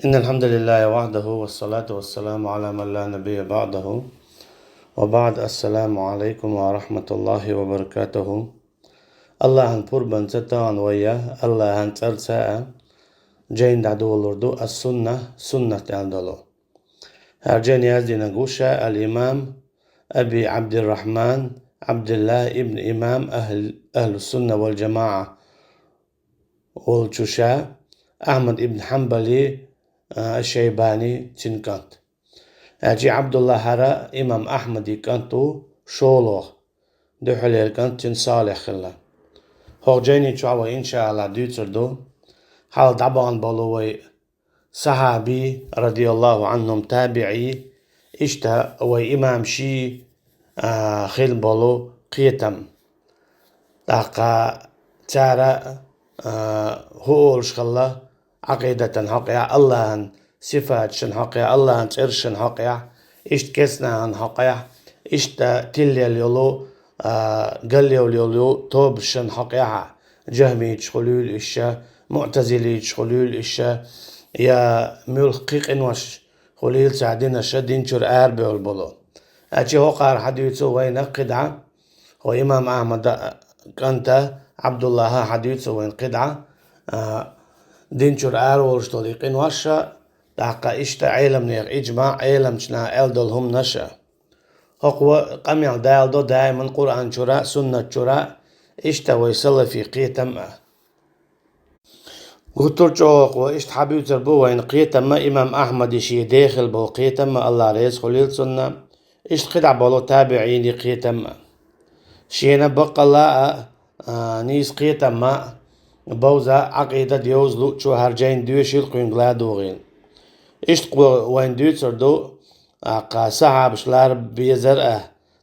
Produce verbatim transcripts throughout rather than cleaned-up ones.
إن الحمد لله وحده والصلاة والسلام على من لا نبي بعده وبعد. السلام عليكم ورحمة الله وبركاته. Аллахьан пурбанца тахана вай я, Аллахьан цӀарца а, жайн дӀадолалур ду ас-сунна, суннат аьнна долу. ХӀара жайн яздинарг ву ша ал-имам Аби Абдуррахман Абдуллах ибн имам ахл-, ахлу сунна вал жамаӀа волчу ша Ахьмад ибн Хьанбали, а, Шайбани цин кӀант. Аьлчи Абдуллах хӀара имам Ахьмади кӀант ву шолгӀа, дуьххьалера кӀант цин Салихь хилла. ХӀокху жайни чохь вай, иншааллахь, дуьйцур ду хьалха дӀабахана болу вай сахьаби, радияллаху Ӏанхум, табиӀи, иштта вай имам ши, а, хилла болу кхетам. ТӀаккха цара, а, хӀу олуш хилла Ӏакъидатан хьокъехь, Аллахьан сифаташан хьокъехь, Аллахьан цӀерашан хьокъехь, иштта кестнахьан хьокъехь, иштта тиллел йолу, а, галъевлла йолу тобашан хьокъехь а, жахмиташ хуьлийла иша, муътазилиташ хуьлийла иша, я муьлхха кхин къинош хуьлийла цхьа динаш а, дин чуьра арабевлла болу. Аьлчи хӀокхара хьадуьйцу вайна кхидӀа, хӀо имам Ахьмада кӀанта Абдуллаха хьадуьйцу вайна кхидӀа, а, дин чуьра араволуш долу и къинош а, тӀаккха иштта Ӏеламнех иджмаъ, Ӏеламчу наха аьлла долу хӀуманаш а. ХӀокхо къамел даладо даиман Къуръан чуьра, суннат чуьра, иштта вай салафи кхетам а. Гуттар а чӀогӀа хӀокхо иштта хьабуьйцур бу вайна кхетам а, имам Ахьмади шен дехила болу кхетам а, Аллах реза хуьлийла цунна, иштта кхидӀа болу табиӀини кхетам а. Шена баккъалла а, а, нийса кхетам а бовза, Ӏакъидат йовза луучо хӀара жайн доьшийла кхуьнга ладугӀийла. Иштта кхо вайна дуьйцур ду, тӀаккха сахьабаш лара безар а,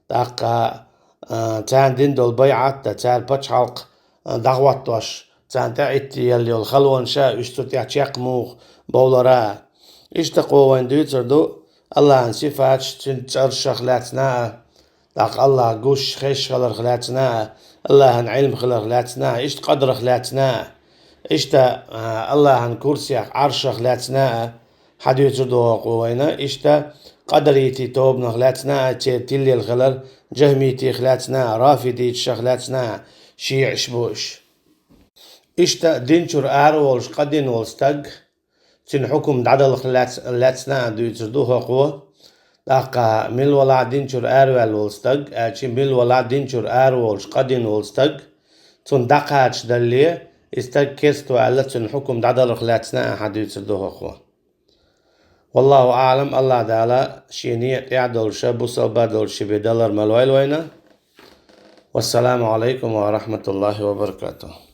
тӀаккха, а, царна дина долу байӀат а, цара пачхьалкх, а, дӀахӀоттош, царна тӀе а иттиелла йолу халонаш а, уьш цу тӀехь чекх муха бовлар а. Иштта кхо вайна дуьйцур ду Аллахьан сифаташ, цуьнан цӀерашах лаьцна а, тӀаккха Аллах гуш, хезаш хиларх лаьцна а, Аллахьан Ӏилма хиларх лаьцна а, иштта къадарах лаьцна а, иштта, а, Аллахьан курсех, Ӏаршах лаьцна а, хьадуьйцур ду хӀокхо вайна, иштта къадарити тобанах лаьцна а, церан тиллел хилар, жахмитех лаьцна а, рафидиташах лаьцна а, шиӀаш бу уьш. Иштта дин чуьра араволуш къа дина волу стаг, цуьнан хьукум дӀадаларх лаьц-, лаьцна а дуьйцур ду хӀокхо. ТӀаккха мила валахь дин чуьра араваьлла волу стаг, аьлчи мила валахь дин чуьра араволуш къа дина волу стаг, цунна дӀакхачадалале, и стаг керста ву аьлла, цуьнан хьукум дӀадаларх лаьцна а хьадуьйцур ду хӀокхо. Валлаху аӀлам, Аллах Дала шен некъа тӀехь долуш а, бусалба долуш а бен далар ма лойла вайна. Вассаламу Ӏалайкум ва рахматуллахи ва баракатуху.